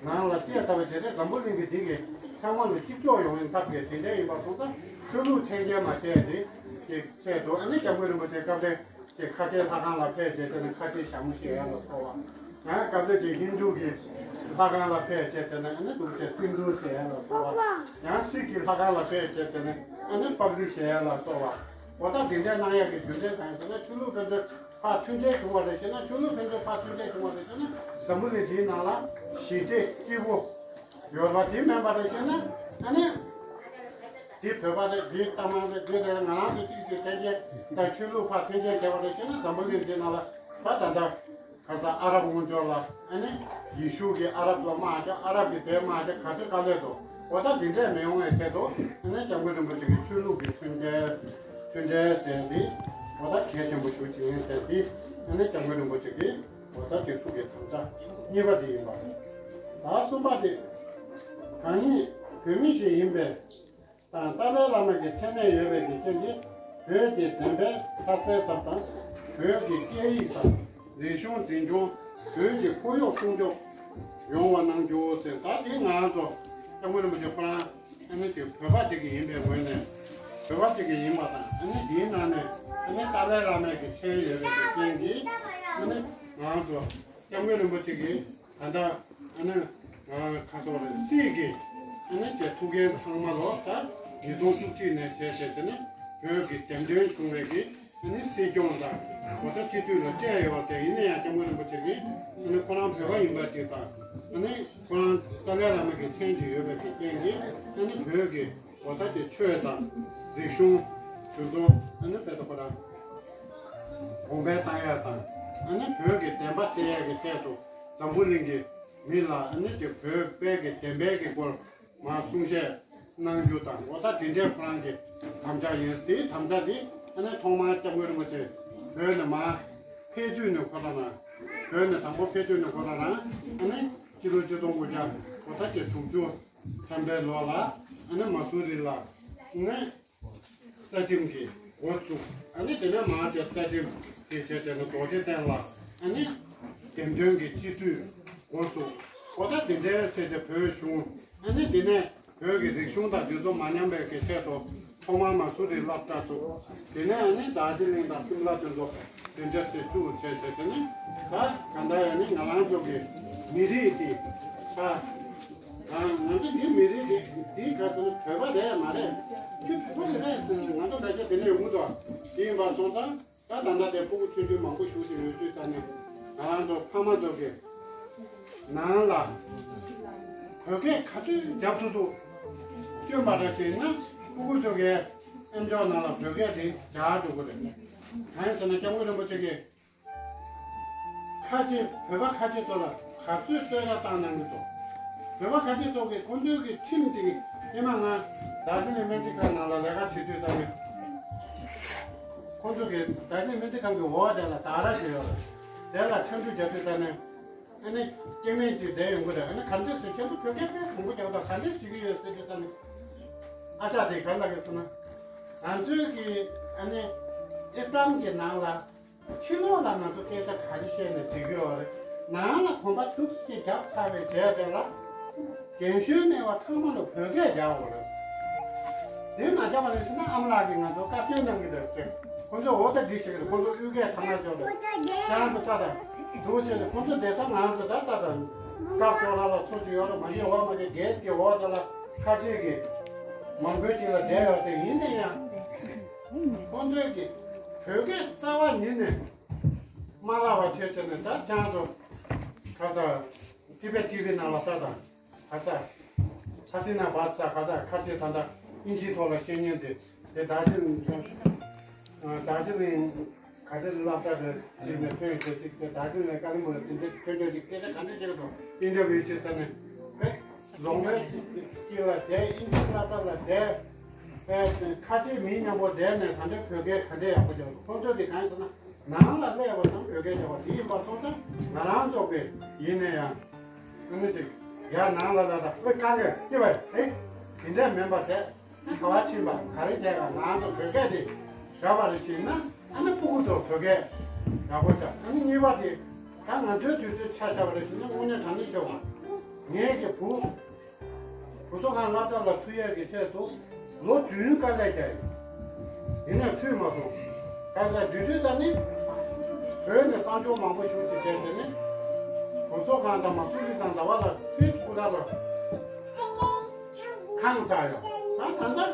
ནང་ལ་སྐད་བཏབ་པ་བྱས་ཏེ། འཛམ་བུ་གླིང་གི་འདི་གི་ཚང་མ་ལ་གཅིག་ལྕོགས་ཡོང་ཡིན་ཐབས་ཀྱི་དེ་འདྲ་ཡིན་པ་སོང་ཙང་། ཆོས་ལུགས་འཐེན་འཁྱེར་མ་བྱས་ཏེ་གི་བྱས་འདུག་ཨ་ནི་སྐྱབས་མགོན་རིན་པོ་ཆེ་སྐབས་རེ། དེ་ཁ་ཆེ་ལྷ་ཁང་ལ་ཕེབས་བྱས་བྱས་ནས་ཁ་ཆེ་ཞྭ་མོ་བཞེས་ཡ་ལ་སོགས་པ། ཡང་སྐབས་རེ་དེ་ཧིན་དུ་གི་ལྷ་ཁང་ལ་ཕེབས་བྱས་བྱས་ནས་ཨ་ནི་འདུག་བྱས་སིན་དྷུར་བཞེས་ཡ་ལ་སོགས་པ། ཡང་སིག་གི་ལྷ་ཁང་ལ་ཕེབས་བྱས་བྱས་ནས་ཨ་ནི་པག་རི་བཞེས་ཡ་ལ་སོགས་པ། འོ་ད་དེ་འདྲའི་གནང་ཡ་གི་རྒྱུ་མཚན་གང་ཡིན་ཟེར་ན། ཆོས་ལུགས་ཕན་ཚུན་ཕར་མཐུན་འབྲེལ་བྱུང་བ་རེད་ཟེར་ན། ཆོས་ལུགས་ཕན་ཚུན་ཕར་མཐུན་འབྲེལ་བྱུང་བ་རེད་ཟེར་ན། འཛམ་བུ་གླིང་འདིའི་ནང་ལ་ཞི་བདེ་སྐྱིད་པོ་ཡོད་པ་དེ་མིན་པ་རེད་ཟེར་ན། ཨ་ནི་འདི་བོད་པ་རེད། འདི་རྟ་མང་རེད། འདི་རེད། ང་རང་ཚོ་གཅིག་གཅིག་འཐེན་འཁྱེར་དང་ཆོས་ལུགས་ཕར་འཐེན་འཁྱེར་བྱས་པ་རེད་ཟེར་ན། འཛམ་བུ་གླིང་འདི་ནང་ལ་ད་ད་ལྟ་ཁ་སང་ཨ་རབ་དབང་ཕྱུག་ལ་ཨ་ནི་ཡེ་ཤུ་གིས་ཨ་རབ་ལ་དམག་རྒྱག་ཨ་རབ་ཀྱིས་དེ་དམག་རྒྱག་ག་ཚོད་དཀའ་ལས་འདུག་འོ་ད་འདི་འདྲས་མི་ཡོང་བའི་ཆེད་དུ་ཨ་ནི་སྐྱབས་མགོན་རིན་པོ་ཆེ་གིས་ཆོས་ལུགས་ཀྱི་མཐུན་འབྲེལ་མཐུན་འབྲེལ་ཟེར་འདི་འོ་ད་གལ་ཆེན་པོ་ཞེ་པོ་ཅིག་ཡིན་ཟེར་འདི་ཨ་ནི་སྐྱབས་མགོན་རིན་པོ་ཆེ་གིས་འོ་ད་ཅིག་ཐུགས་ཀྱི་དམ་བཅའ་གཉིས་པ་འདི་ཡིན་པ་རེད། ད་གསུམ་པ་དེ་གང་ཉིད་བོད་མི་ཞིག་ཡིན་པས། དང་ཏཱ་ལའི་བླ་མ་གི་མཚན་གནས་ཡོད་པའི་གི་རྐྱེན་གྱིས། བོད་ཀྱི་བདེན་པའི་མཐའ་གསལ་ཐབས་དང་། བོད་ཀྱི་སྐད་ཡིག་དང་རིག་གཞུང་འཛིན་སྐྱོང་། བོད་ཀྱི་ཁོར་ཡུག་སྲུང་སྐྱོབ་ཡོང་བ་གནང་རྒྱུ་ཟེར། ད་དེ་ང་ཚོ་སྐྱབས་མགོན་རིན་པོ་ཆེ་ཁོ་རང་ཨ་ནི་ཅིག་བོད་པ་ཅིག་གི་ཡིན་པའི་ངོས་ནས། བོད་པ་ཅིག་གི་ཡིན་པ་དང་། ཨ་ནི་དེའི་ནང་ནས་ཨ་ནི་ཏཱ་ལའི་བླ་མའི་གི་མཚན་ཡོད་པའི་གི་རྐྱེན་གྱིས། ཨ་ནི་ང་ཚོ་སྐྱབས་མགོན་རིན་པོ་ཆེ་གིས། ད་ལྟ་ཨ་ནི་ང་ཁ་སོག་རེད། སྲིད་ཀྱི་ཨ་ནི་ཀྱི་ཐུགས་འགན་ཚང་མ་ལོ་ད་ཉིས་སྟོང་བཅུ་གཅིག་ནས་བྱས་བྱས་བྱས་ནས་བོད་ཀྱི་འཛམ་གླིང་བྱུང་བའི་གི་ཨ་ནི་སྲིད་སྐྱོང་དང་འོ་ད་སྤྱི་འཐུས་ལ་སྤྲད་ཡོད་པ་དེ། ཡིན་ན་ཡང་སྐྱབས་མགོན་རིན་པོ་ཆེ་གིས་ཨ་ནི་ཁོ་རང་བོད་པ་ཡིན་པ་ཅིག་དང་། ཨ་ནི་ཁོ་རང་ཏཱ་ལའི་བླ་མ་གི་མཚན་ཅིག་ཡོད་པའི་གི་རྐྱེན་གྱིས། ཨ་ནི་བོད་ཀྱི་འོ་ད་ཀྱི་ཆོས་དང་རིག་གཞུང་དེ་ཚོ་ཨ་ནི་དཔེ་ད་ཁོ་རང་གོང་འཕེལ་བཏང་ཡ་དང་། ཨ་ནི་བོད་ཀྱི་བདེན་པ་གསལ་ཡ་གི་ཐད་དུ་འཛམ་བུ་གླིང་གི་མི་ལ་ཨ་ནི་ཀྱི་བོད་པའི་གི་བདེན་པའི་གི་སྐོར་ མར་གསུང་བཤད་གནང་རྒྱུ་དང་། འོ་ད་དེ་འདྲའི་ཁོ་རང་གི་དམ་བཅའ་ཡིན། དེའི་དམ་བཅའ་དེ་ཨ་ནི་ཐོག་མར་སྐྱབས་མགོན་རིན་པོ་ཆེ་བོད་ནས་མར་ཕེབས་དུས་ནས་ཁོ་རང་རང་བོད་ནས་དང་པོ་ཕེབས་དུས་ནས་ཁོ་རང་རང་ཨ་ནི་ཕྱི་ལོ་ཆིག་སྟོང་དགུ་བརྒྱ་འོ་ད་ཀྱི་དྲུག་ཅུ་ཐམ་པའི་ལོ་ལ་ཨ་ནི་མ་སུ་རི་ལ་ཨ་ནི། རྩ་ཁྲིམས་ཀྱི་འགོ་བཙུགས། ཨ་ནི་དེ་ནས་མར་དེ་རྩ་ཁྲིམས་དེ་བྱས་བྱས་ནས་རྡོ་རྗེ་གདན་ལ་ཨ་ནི་འདེམས་ཐོན་གྱི་སྤྱི་འཐུས་འགོ་བཙུགས། འོ་ད་དེ་འདྲའི་བྱས་བྱས་བོད་གཞུང་ཨ་ནི་དེ་ནས་བོད་ཀྱི་རིག་གཞུང་དང་དེ་ཚོ་མ་ཉམས་པའི་གི་ཆེད་དུ་ཐོག་མར་མ་སུ་རི་སློབ་གྲྭ་བཙུགས། དེ་ནས་ཨ་ནི་རྡོ་རྗེ་གླིང་དང་སིམ་ལ་དེ་ཚོ་དེ་འདྲ་ཞིག་བཙུགས་བྱས་བྱས་བྱས་ནས། ད་ག་འདྲ་ཡང་ནི་ང་རང་ཚོ་གི་མི་རིགས་དེ་ད། ང་ང་ཚོ་འདི་མི་རིགས་འདི་འདི་ག་ཚོད་ན་བོད་པ་རེད་མ་རེད། ཁྱོད་བོད་པ་རེད་ཟེར་ན་ང་ཚོ་འགའ་ཤས་དེ་ནས་ཡོང་གི་འདུག་དེ་ཡིན་པ་སོང་ཙང་ད་ད་ལྟ་དེ་སྤུ་གུ་ཆུང་ཆུང་མང་པོ་ཞིག་ཅིག་ཡོད་དུས་ཙང་ནས་ང་རང་ཚོ་ཕ་མ་ཚོ་གི་ནང་ལ་བོད་སྐད་ག་ཚོད་རྒྱབ་ཐུབ་ཐུབ་སྐྱོན་པ་འདྲ་ཞིག་ན་སྤུ་གུ་ཚོ་གི་ཨེམ་ཅོག་ནང་ལ་བོད་སྐད་དེ་སྦྱར་འགྲོ་གི་རེད། གང་ཡིན་ཟེར་ན་སྐྱབས་མགོན་རིན་པོ་ཆེ་གིས། ཁ་ཆེ་བོད་པ་ཁ་ཆེ་ཚོ་ལ་ག་ཚོད་བསྟོད་ར་བཏང་གནང་གི་འདུག་བོད་པ་ཁ་ཆེ་ཚོ་གིས་ཁོང་ཚོའི་གི་ཁྲིམས་དེ་གི་ཨེ་མ་ང་རྡོ་རྗེ་གླིང་སྨན་རྩིས་ཁང་ནང་ལ་ལས་ཀ་བྱེད་དུས་ཙམ་ནས་ཁོང་ཚོ་གི་རྡོ་རྗེ་གླིང་སྨན་རྩིས་ཁང་གི་འོག་དེ་ལ་དག་ར་བྱེད་ཡོད་རེད། དེ་ལ་ཁྲིམས་གཏུག་རྒྱག་དུས་ཙམ་ནས་ཨ་ནི་སྐྱེ་དམན་ཅིག་བསྡད་ཡོང་གི་རེད། ཨ་ནི་ག་འདྲས་སེ་ཁྱེད་ཚོ་བོད་སྐད་དཔེ་གོང་པོ་རྒྱག་དང་ག་འདྲས་བྱེད་ཀྱི་ཡོད་ཟེར་དུས་ཙམ་ནས་ཨ་ཅག་དེ་ག་ལ་གི་སོང་ན་ང་ཚོའི་གི་ཨ་ནི་ཨི་སི་ལམ་གི་ནང་ལ། ཕྱི་ལོགས་ལ་ང་ཚོ་སྐད་ཆ་ག་རེ་བཤད་ནས་བསྡད་ཀྱི་ཡོད་རེད། ནང་ལ་གོམ་པ་ཐུག་སེ་རྒྱབ་ཚར་བའི་རྗེས་དེ་ལ་རྒན་གཞོན་མེད་པར་ཚང་མ་ལ་བོད་སྐད་རྒྱག་དགོས་རེད། དེ་མ་རྒྱག་པ་རེད་ཟེར་ན་ཨ་མ་ལགས་ཀྱིས་ང་ཚོ་བཀའ་བཀྱོན་གནང་གི་རེད་ཟེར། ཁོ་ཚོས་འོ་ད་འདི་ཞིག་རེད། ཁོ་ཚོ་དབུས་སྐད་ཐ་མ་ཤོར་རེད། ཁྱེད་རང་ཚོ་ལྟ་དང་། འདུག་ཟེར་ནས་ཁོ་ཚོ་བསྡད་ས་ང་ཚོ་ད་ལྟ་དང་། སྐབས་ཅོག་ར་ལ་ཚོ་ཅིག་ཡོད་རེད། མ་གཞི་འོག་མ་གི་གེ་སི་གི་འོག་དེ་ལ་ཁ་ཆེ་གི་མང་པོའི་དཀྱིལ་ལ་བསྡད་ཡོད་དེ་ཡིན་ན་ཡང་། ཁོང་ཚོས་ཀྱི་བོད་སྐད་རྩ་བ་ཉིད་ནས་མ་བསླབ་པ་བྱས་བྱས་ནས་ད་ཁྱེད་ཚོ་ག་ས་ཏི་བེ་ཊི་ཝི་ནང་ལ་ལྟ་དང་། ག་ས་ཧ་སི་ན་བ་ས་ག་ས་ཁ་ཆེ་ད་ལྟ་དབྱིན་ཇིའི་ཐོག་ལ་བཤད་མཁན་དེ་དེ་རྡོ་རྗེ་རྡོ་རྗེ་གླིང་ག་རེ་སློབ་གྲྭ་རེད་ཅིག་ནས་ཐོན་ཡོད་ཅིག་དེ་རྡོ་རྗེ་གླིང་ཀ་ལི་མོ་དེ་འདྲ་ཐོན་ཡོད་ཅིག་སྐད་ཆ་ག་འདྲ་བཤད་དང་ཨིན་ཊར་བིའུ་བྱེད་ས་ནས་བེད་ལོང་བའི་དཀྱིལ་ལ་བསྡད། དབྱིན་ཇི་སློབ་གྲྭ་ལ་བསྡད། ཨེ་ཁ་ཆེ་མི་མཉམ་པོ་བསྡད་ནས་ད་ལྟ་བོད་སྐད་ག་འདྲས་ཡག་པོ་རྒྱག་འདུག་ཁོང་ཚོ་དེ་གང་ཡིན་ཟེར་ན་ནང་ལ་སླེབས་པ་དང་བོད་སྐད་རྒྱག་པ་དེ་ཡིན་པ་སོང་ཙང་ང་རང་ཚོ་གི་ཡིན་ན་ཡང་ཨ་ནི་ཅིག་ཡར་ནང་ལ་ལ་དང་ཨེ་དཀའ་ངལ་སྐྱེ་བ་ཨེ་དེ་འདྲས་མིན་པ་བྱས་ཨ་ག་བ་ཕྱིན་པ་ག་རེ་བྱས་ག་ང་ཚོ་བོད་སྐད་དེ་རག་པ་རེ་ཞིག་ན་ཨ་ནི་སྤུ་གུ་ཚོ་བོད་སྐད་ཡག་པོ་ཆགས། ཨ་ནི་གཉིས་པ་དེ་ད་ང་ཚོའི་དུས་ཚོད་ཆ་བཞག་པ་རེ་ཞིག་ན་དངོས་གནས་དྲང་གནས་ཤོད་པ་ངའི་གི་བུ། བུ་གསོ་ཁང་སློབ་གྲྭ་ལ་ཚུད་ཡས་ཀྱི་ཆེད་དུ་ལོ་བདུན་དཀའ་ལས་བརྒྱབ་ཡོད། ཡིན་ནའི་ཚུད་མ་སོང་། ག་ས་དུས་དུས་ད་ནི་བོད་ནས་གསང་སྦྱོང་མང་པོ་ཞུགས་ཀྱི་བྱས་བྱས་ནས་བུ་གསོ་ཁང་དང་མ་སུ་རི་དང་ཟླ་བ་ལ་ཚུད་སྐུ་དྲག་ལ་ཁང་ཚར་ཡོད། ད་ད་ལྟ་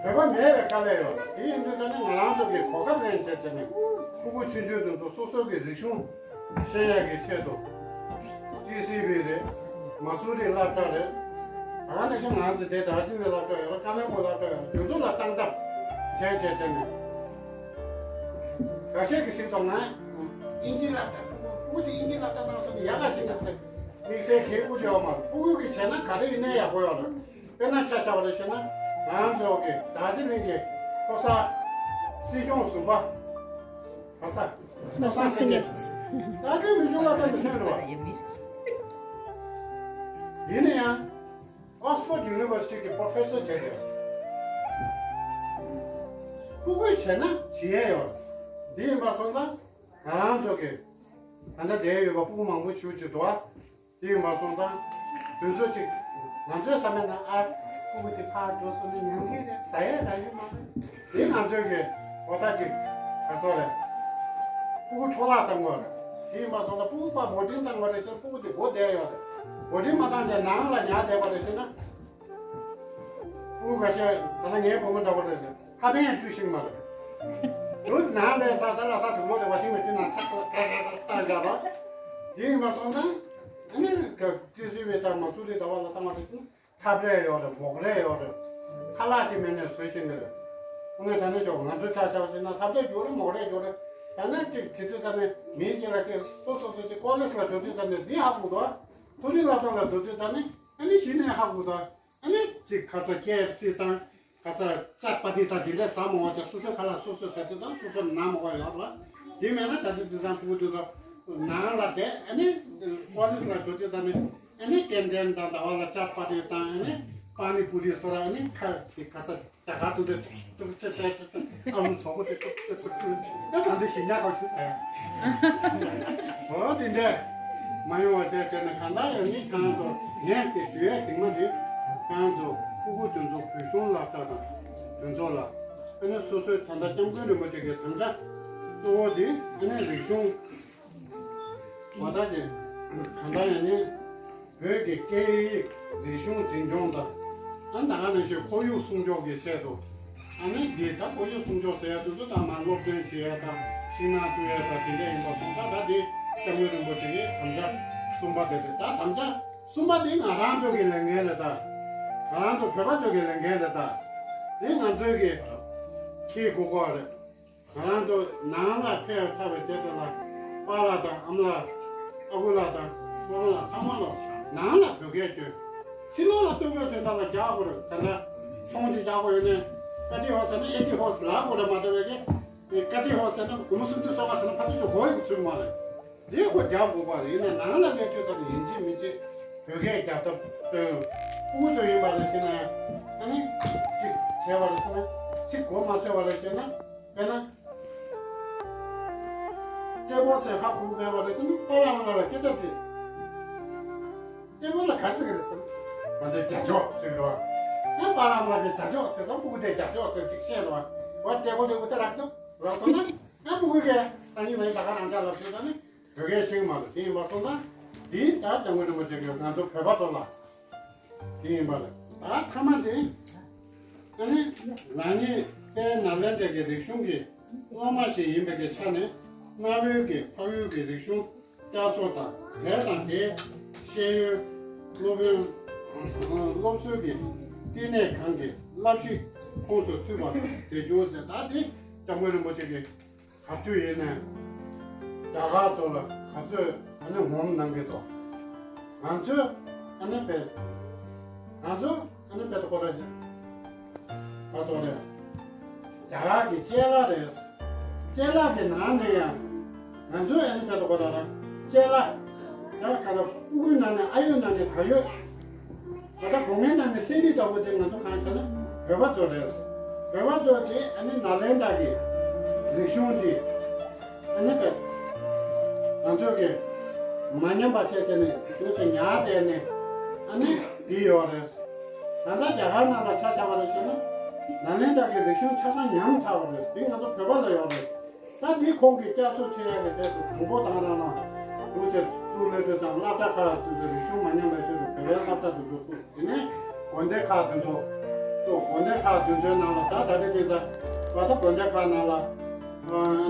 བོད་པ་མེད་པའི་དཀའ་ལས་ཡོད། དེ་ཡིན་དུས་ད་ནི་ང་རང་ཚོ་གི་གོ་སྐབས་ལེན་བྱས་བྱས་ནས་སྤུ་གུ་ཆུང་ཆུང་དེ་ཚོ་སོ་སོ་གི་རིག་གཞུང་ཤེས་ཡག་གི་ཆེད་དུ། ཊི་སི་ཝི་རེད། མ་སུ་རི་སློབ་གྲྭ་རེད། ད་ག་ནང་བཞིན་ང་ཚོ་དེ་རྡོ་རྗེ་གླིང་སློབ་གྲྭ་ཡོད་རེད། ཀ་མེལ་པུར་སློབ་གྲྭ་ཡོད་རེད། དེ་ཚོ་ལ་སྟངས་སྟབས་བྱས་བྱས་བྱས་ནས། འགའ་ཤས་ཀྱིས་གཟིགས་དང་ང་དབྱིན་ཇི་སློབ་གྲྭ་སྤུ་གུ་དེ་དབྱིན་ཇི་སློབ་གྲྭ་གནང་སོང་ནས་ཡག་ག་ཞིག་ན་ཟེར། དམིགས་བསལ་གལ་དགོས་ཡོད་མ་རེད། སྤུ་གུ་གིས་བྱས་ན་ག་རེ་ཡིན་ནའི་ཡག་པོ་ཡོད་རེད། དཔེར་ན་ཆ་བཞག་པ་རེད་བྱས་ན་ང་ཚོ་གི་རྡོ་རྗེ་གླིང་གི་ཕོ་གསར་སྲིད་སྐྱོང་ཟུར་པ། ག་ས། མ་སོང་སེ་ངེས། ད་ལྟའི་མི་ཤོང་ལ་ད་མི་ཤོང་རེད་བ། ཡིན་ན་ཡང་། Oxford University གི་Professor བྱས་ཏེ། སྤུ་གུས་བྱས་ན་བྱེད་ཡས་ཡོད། འདི་ཡིན་པ་སོང་ཙང་ང་རང་ཚོ་གི་ད་ལྟ་བསྡད་ཡོད་པ་སྤུ་གུ་མང་པོ་ཞེ་ཅིག་འདུག་ཨ། དེ་ཡིན་པ་སོང་ཙང་དུས་ཚོད་ཅིག་ང་ཚོའི་བསམ་པའི་ནང་ཨ་ཕྲུ་གུ་དེ་ཕར་འགྲོ་སོང་ན་ཉམས་ཀྱི་རེད། ཟ་ཡས་རག་གི་མ་རེད། དེ་ང་ཚོའི་གི་གོ་ཐག་ཅིག་ག་ཚོད་རེད། ཕྲུ་གུ་འཕྲོ་བརླག་བཏང་དགོས་རེད། དེ་ཡིན་པ་སོང་ཙང་ཕྲུ་གུ་ཕར་བོར་ཌིང་བཏང་བ་རེད་ཟེར་ཕྲུ་གུ་དེ་སྒོ་བསྡད་ཡོད་རེད། བོར་ཌིང་མ་བཏང་བྱས་ནང་ལ་ཉར་བསྡད་པ་རེད་ཟེར་ན། ཕྲུ་གུ་ཁ་ཤས་ད་ལྟ་ངའི་བུ་མོ་འདྲ་པོ་རེད་ཟེར། ཧ་ཕན་ཡང་བཀྲུ་ཤེས་མ་རེད། དུ་ནང་ལས་ད་ད་ལ་ས་དུག་ལོག་དེ་བ་ཤིང་མེ་ཏི་ནང་ཚགས་ཚགས་ཚགས་ཚགས་བཏང་བཞག་པ། དེ་ཡིན་པ་སོང་ཙང་ཨ་ནི་ཀ་ཏི་སི་ཝི་དང་མ་སུ་རི་ཟླ་བ་ལ་བཏང་བ་རེད་ཟེར་ན་ཐབ་རས་ཡོད་རེད། མོག་རས་ཡོད་རེད། ཁ་ལག་ཅིག་མེད་ནས་བཟོ་ཤེས་ནི་རེད། དངོས་གནས་དྲང་གནས་ཞོག་ང་ཚོ་ཆ་བཞག་པ་ཟེར་ན་ཐབ་རས་ཡོད་རེད། མོག་རས་ཡོད་རེད། ད་ནི་ཅིག་བྱེད་དུས་ཙམ་ནས་མིའི་རྐྱེན་ལ་ཅིག་སོ་སོ་སོ་ཅིག་ཀོ་ལེ་ཇི་ལ་འགྲོ་དུས་ཙམ་ནས་འདི་ཧ་གོ་འདུག་མཐོ་རིམ་སློབ་གྲྭ་ལ་འགྲོ་དུས་ཙམ་ནས་ཨ་ནི་གཞི་ནས་ཧ་གོ་འདུག་ཨ་ནི། གཅིག་ཁ་ས་ཀེ་ཨེཕ་སི་དང་། ཁ་ས་ཅ་པ་ཏི་དང་དེ་འདྲ་ཟ་མ་བ་ཅག་སོ་སོའི་ཁ་ལག་སོ་སོས་ཟ་དུས་ཙང་སོ་སོ་ན་མ་བ་ཡོད་རེད་བ། དེ་མེད་ན་ད་དུང་དེང་སང་ཕྲུ་གུ་དེ་ཚོ་ནང་ལ་བསྡད་ཨ་ནི་ཀོ་ལེཇ་ལ་འགྲོ་དུས་ཙང་ནི་ཨ་ནི་ཀེན་ཊིན་དང་ཟླ་བ་ལ་ཅ་པ་ཏི་དང་ཨ་ནི་པ་ནི་པུ་རི་སོ་ར་ཨ་ནི་ཁ་དེ་ཁ་ས་རྒྱ་གར་དུ་དེ་ཏུག་ཙེ་ཙེ་ཙེ་ཨ་ལུ་ཚོ་གོ་དེ་ཏུག་ཙེ་ཏུག་ཙེ་ཨ་ད་འདི་ཞིག་ཉག་ག་ཞིག་ཨ་ཡ། འོ་དེ་འདྲ་མ་ཡོང་བ་བྱས་བྱས་ནས་གང་ལྟར་ཡང་ནི་ཁྱེད་རང་ཚོ་ངས་དེ་ཞུ་ཡས་དེ་མ་རེད། ཁྱེད་རང་ཚོ་ཕྲུ་གུ་དེ་ཚོ་བོད་གཞུང་སློབ་གྲྭ་དང་དེ་ཚོ་ལ་ཨ་ནི་སོ་སོའི་ད་ལྟ་སྐྱབས་མགོན་རིན་པོ་ཆེ་གི་དམ་བཅའ་གཙོ་བོ་དེ་ཨ་ནི་རིག་གཞུང་། འོ་ད་ཅི། གང་ལྟར་ཡང་ནི། བོད་ཀྱི་སྐད་ཡིག་རིག་གཞུང་འཛིན་སྐྱོང་དང་། ཨ་ད་ག་ནང་བཞིན་ཁོར་ཡུག་སྲུང་སྐྱོབ་ཀྱི་ཆེད་དུ། ཨ་ནི་འདི་ད་ཁོར་ཡུག་སྲུང་སྐྱོབ་ཟེར་ཡ་དེ་ཚོ་ད་མར་སློབ་སྟོན་བྱེད་ཡ་དང་ཤིང་ནགས་བཙུགས་ཡ་དང་དེ་འདྲ་ཡིན་པ་སོང་ཙང་ད་འདི་སྐྱབས་མགོན་རིན་པོ་ཆེ་གི་དམ་བཅའ་གསུམ་པ་དེ་རེད། ད་དམ་བཅའ་གསུམ་པ་དེ་ང་རང་ཚོ་གི་ལས་འགན་རེད་ད། ང་རང་ཚོ་བོད་པ་ཚོ་གི་ལས་འགན་རེད་ད། དེ་ང་ཚོའི་གི་འཁྱེར་དགོས་ཀྱི་རེད། ང་རང་ཚོ་ནང་ལ་ཕེབས་ཚར་བའི་རྗེས་དེ་ལ་པཱ་ལགས་དང་ཨ་མ་ལགས་ཨ་ཁུ་ལགས་དང་སྤོ་བོ་ལགས་ཚང་མ་ལ་ནང་ལ་བོད་སྐད་སྟོན། ཕྱི་ལོགས་ལ་སྟོན་དགོས་དོན་དག་ལ་རྒྱག་དགོས་རེད། ད་ལྟ་ཚོང་ཅིག་རྒྱག་དགོས་ཡོད་ནའི་ཀ་ཏི་ཧོ་ཟེར་ན་ཨེ་ཏི་ཧོ་ཟེར་ལབ་དགོས་རེད་མ་གཏོགས་པའི་གི་ཀ་ཏི་ཧོ་ཟེར་ན་སྒོར་མོ་སུམ་ཅུ་སོ་ལྔ་ཟེར་ན་ཕར་ཚུར་ཅིག་གོ་ཡི་གི་ཚུལ་མ་རེད། དེ་ཁོ་རྒྱག་དགོས་པ་རེད། ཡིན་ན་ནང་ལ་སླེབས་དུས་ཙམ་ཡིན་གཅིག་མིན་གཅིག་བོད་སྐད་རྒྱག་ཐབས་སྟོན། ཕྲུ་གུ་ཚོ་ཡིན་པ་རེད་ཟེར་ན་ཨ་ནི་གཅིག་བྱས་པ་རེད་ཟེར་ན་ཚིག་གོ་མ་ཆོད་པ་རེད་ཟེར་ན། དཔེར་ན། ཀྲེ་པོ་ཟེར་ཧ་གོ་མེད་པ་རེད་ཟེར་ན་པཱ་ལགས་ང་ལ་སྐད་ཆ་དྲིས། ཀྲེ་པོ་ལ་ག་རེ་ཟེར་གི་རེད་ཟེར་ན། ང་ཚོས་རྒྱ་ཅོག་ཟེར་གི་རེད་བ། ཨ་པཱ་ལགས་ང་ལ་རྒྱ་ཅོག་ཟེར་ཙང་ཕྲུ་གུ་དེས་རྒྱ་ཅོག་ཟེར་ཅིག་བཤད་རེད་བ། འོ་ཀྲེ་པོ་དེ་འུ་ད་རག་འདུག་རག་སོང་ན་ཨ་ཕྲུ་གུ་གིས་སང་ཉིན་ང་ཡི་ད་ག་རང་ཅག་ལ་བྱས་ཙང་ནི་བོད་སྐད་ཤེས་གི་མ་རེད། དེ་ཡིན་པ་སོང་ཙང་དེ་ད་སྐྱབས་མགོན་རིན་པོ་ཆེ་གིས་ང་ཚོ་བོད་པ་ཚོ་ལ། དེ་ཡིན་པ་རེད། ད་མཐའ་མ་དེ། ཨ་ནི། རང་ཉིད་དཔལ་ནཱ་ལེནྡྲ་གི་རིག་གཞུང་གི་སློབ་མ་ཞིག་ཡིན་པའི་གི་ཆ་ནས་གནའ་བོའི་གི་འཕགས་ཡུལ་གྱི་རིག་གཞུང་བསྐྱར་གསོ་དང་དེ་དང་དེའི་ཤེས་ཡོན་སློབ་ཡོན་སློབ་གསོའི་གི་བསྟི་གནས་ཁང་གི་བསླབ་གཞི་ཁོངས་སུ་ཚུད་པར་མཛད་རྒྱུ་ཟེར། ད་དེ་སྐྱབས་མགོན་རིན་པོ་ཆེ་གི་ག་དུས་ཡིན་ནའི་རྒྱ་གར་ཚོ་ལ་ག་ཚོད་ཨ་ནི་ངོམ་གནང་གི་འདུག་ང་ཚོས་ཨ་ནི་བེད། ང་ཚོ་ཨ་ནི་བེད་ཁོ་ར་ཅིག་ག་སོགས་རེད། རྒྱ་གར་གྱི་ཅ་ལག་རེད། ཅ་ལག་གི་ནང་ནས་ཡང་ང་ཚོས་ཨ་ནི་བེད་ཁོ་ར་ར་ཅ་ལག་ཅ་ལག་ག་ར་ཕྲུ་གུའི་ནང་ནས་ཨ་ཡོད་ནང་ནས་ད་ཡོད། ད་ལྟ་སྒོ་ངའི་ནང་ནས་གསེར་རི་ལྟ་བུ་དེ་ང་ཚོ་གང་ཟེར་ན་བོད་པ་ཚོ་རེད། བོད་པ་ཚོ་གིས་ཨ་ནི་ནཱ་ལེནྡྲ་གི་རིག་གཞུང་འདི་ཨ་ནི་བོད་ང་ཚོ་གིས་མ་ཉམས་པ་བྱས་བྱས་ནས་དུས་སུ་ཉར་བསྡད་ནས་ཨ་ནི་འདི་ཡོད་རེད། ད་ལྟ་རྒྱ་གར་ནང་ལ་ཆ་བཞག་པ་རེད་ཟེར་ན་ནཱ་ལེནྡྲ་གི་རིག་གཞུང་ཆ་ཚང་ཉམས་ཚར་བ་རེད། འདི་ང་ཚོ་བོད་པ་ལ་ཡོད་རེད། ད་འདི་ཁོང་གིས་བསྐྱར་གསོ་བྱེད་ཡག་གི་ཆེད་དུ་དང་པོ་དང་རང་ལ་འདུག་ཅེས་གཙུག་ལག་དུ་དང་སློབ་གྲྭ་ཁག་དུ་རིག་གཞུང་མ་ཉམས་པའི་ཆེད་དུ་བོད་པའི་སློབ་གྲྭ་དུ་འཛུགས་ཐུབ། དེ་ནས་དགོན་སྡེ་ཁག་དུ་འཛུགས་ཐུབ། དགོན་སྡེ་ཁག་དུ་འཛུགས་ནང་ལ་ད་ད་ལྟ་དེ་ཚ་བ་ད་དགོན་སྡེ་ཁག་ནང་ལ་